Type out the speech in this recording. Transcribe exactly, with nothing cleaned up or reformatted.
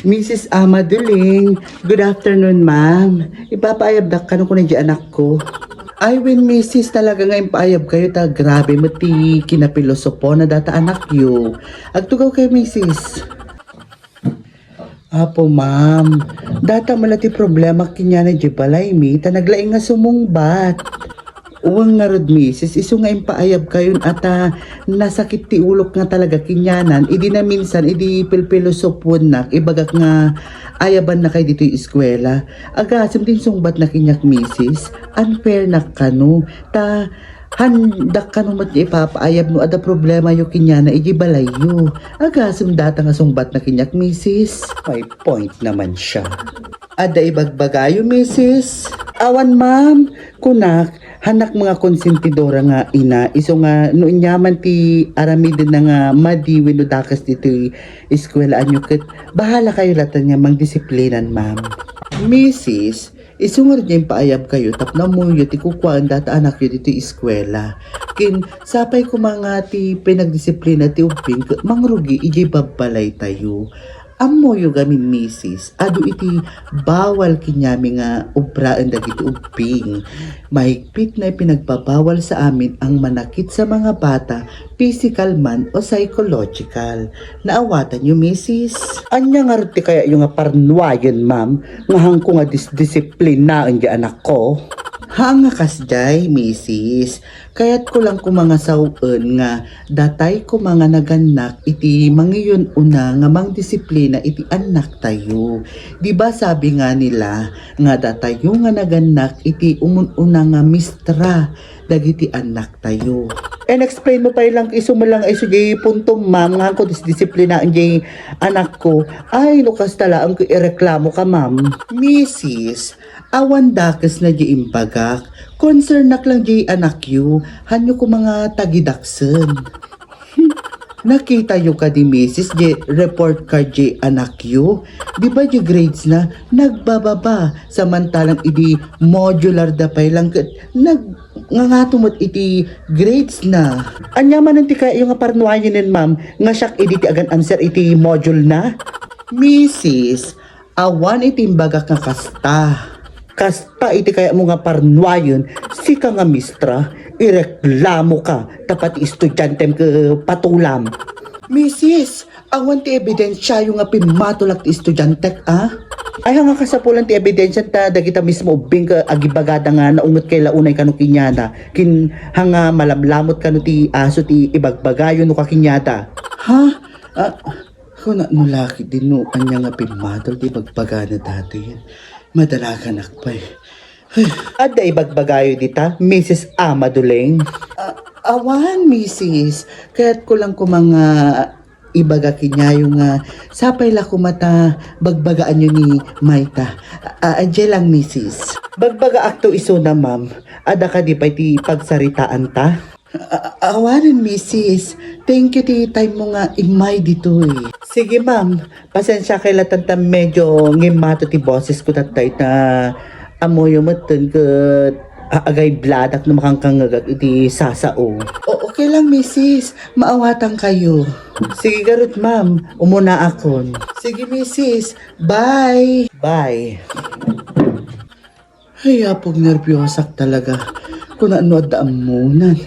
Misis Amaduling, good afternoon, ma'am. Ipapaayabdak kano kuna di anakko. Ay, wen, misis, talaga nga impaayabkayo ta grabe met ti kinapilosopona data anakyo. Agtugawkayo, misis. Apo, ma'am. Data met la ti problema kenkuana di balaymi ta naglaing nga sumungbat. Wen ngarud, misis, isu nga impaayabkayon a ta nasakit ti ulok nga talaga kenkuana, idi naminsan, idi pilpilosopoennak, ibagak nga ayabannakay ditoy eskuela. Agasem ti insungbatna kaniak, misis. Unfairnak kano. Ta, handak kano met nga ipapaayab no adda problemayo kenkuana iti balayyo. Agasem data nga sungbatna kaniak, misis. May point naman siya. Adda ibagbagayo, misis? Awan, ma'am. Kunak, hannak nga konsentidora nga ina, isu nga no aniaman ti aramidenna nga madi wenno dakes ditoy eskuelaanyo ket bahalakayo latta nga mangdisiplinan, ma'am. Misis, isu ngarud nga impaayabkayo tapno ammoyo ti kukuaen data anakyo ditoy eskuela. Ken sapay koma nga ti panagdisiplina ti ubbing ket mangrugi idiay babbalaytayo. Ammoyo gamin, misis, adu iti bawal kenkuami nga ubraen dagiti ubbing. Mahigpit nga ipinagbabawal sa amin ang manakit sa mga bata, physical man o psychological. Naawatanyo, misis? Ania ngarud ti kayatyo nga parnuayen, ma'am, nga haanko nga disdisiplinaen ti anakko? Haan nga kasdiay, misis. Kayatko lang koma nga sawen nga datay koma nga nagannak iti mangiyon-una nga mangdisiplina iti annaktayo. Di ba sabi nga nila nga datayo nga nagannak iti umun-una nga mistra dagiti annaktayo. And explain mo pay lang isu met lang isu diay punto, ma'am, nga haanko disdisiplinaen diay anakko. Ay, no kasta laeng ket ireklamoka, ma'am. Misis, awan dakesna diay imbagak. Concernak lang diay anakyo. Hanyo koma nga tagidaksen. Nakitayo kadi, misis, diay report card diay anakyo? Di ba diay gradesna nagbababa? Samantalang idi modular da pay lang ket nag-, ngangato met iti gradesna. Ania manen ti kayatyo nga parnuayenen, ma'am, nga siak idi ti agan-answer iti modulena? Misis, awan iti imbagak nga kasta. Kasta iti kayatmo nga parnuayen, sika nga mistra, ireklamoka, ta pati estudiantem ket patulam. Misis, awan ti ebidensiayo nga pimmatulak ti estudiantek, a? Ay, haan nga kasapulan ti ebidensiam ta dagita mismo ubbing ket agibagada nga naungetkay la unay kano kenkuana. Ken haan nga malamlamot kano ti aso ti ibagbagayo no ka kenkuana. Ha? Ah, kuna no la ketdi no ania nga pimmatul ti ibagbagana datoyen. Madalaganak pay. Adda ibagbagayo dita, Misis Amaduleng? Ah, awan, misis. Kayatko lang koma nga ibaga kenkuayo nga sapay la koma ta bagbagaanyo ni Mayta. Ah, adjay lang, misis. Bagbagaakto isuna, ma'am. Adda kadi pay ti pagsaritaanta? A-, awanen, misis. Thank you ti time mo nga immay ditoy. Sige, ma'am. Pasensiakay lattan ta medyo ngimmato ti bosesko tattay ta ammoyo metten ket a-, agay bladak no makankangngegak iti sasao. O, okay lang, misis. Maawatankayo. Sige garud, ma'am. Umunaakon. Sige, misis. Bye. Bye. Ay, apog, nerviosak talaga. Kuna no adda ammonan.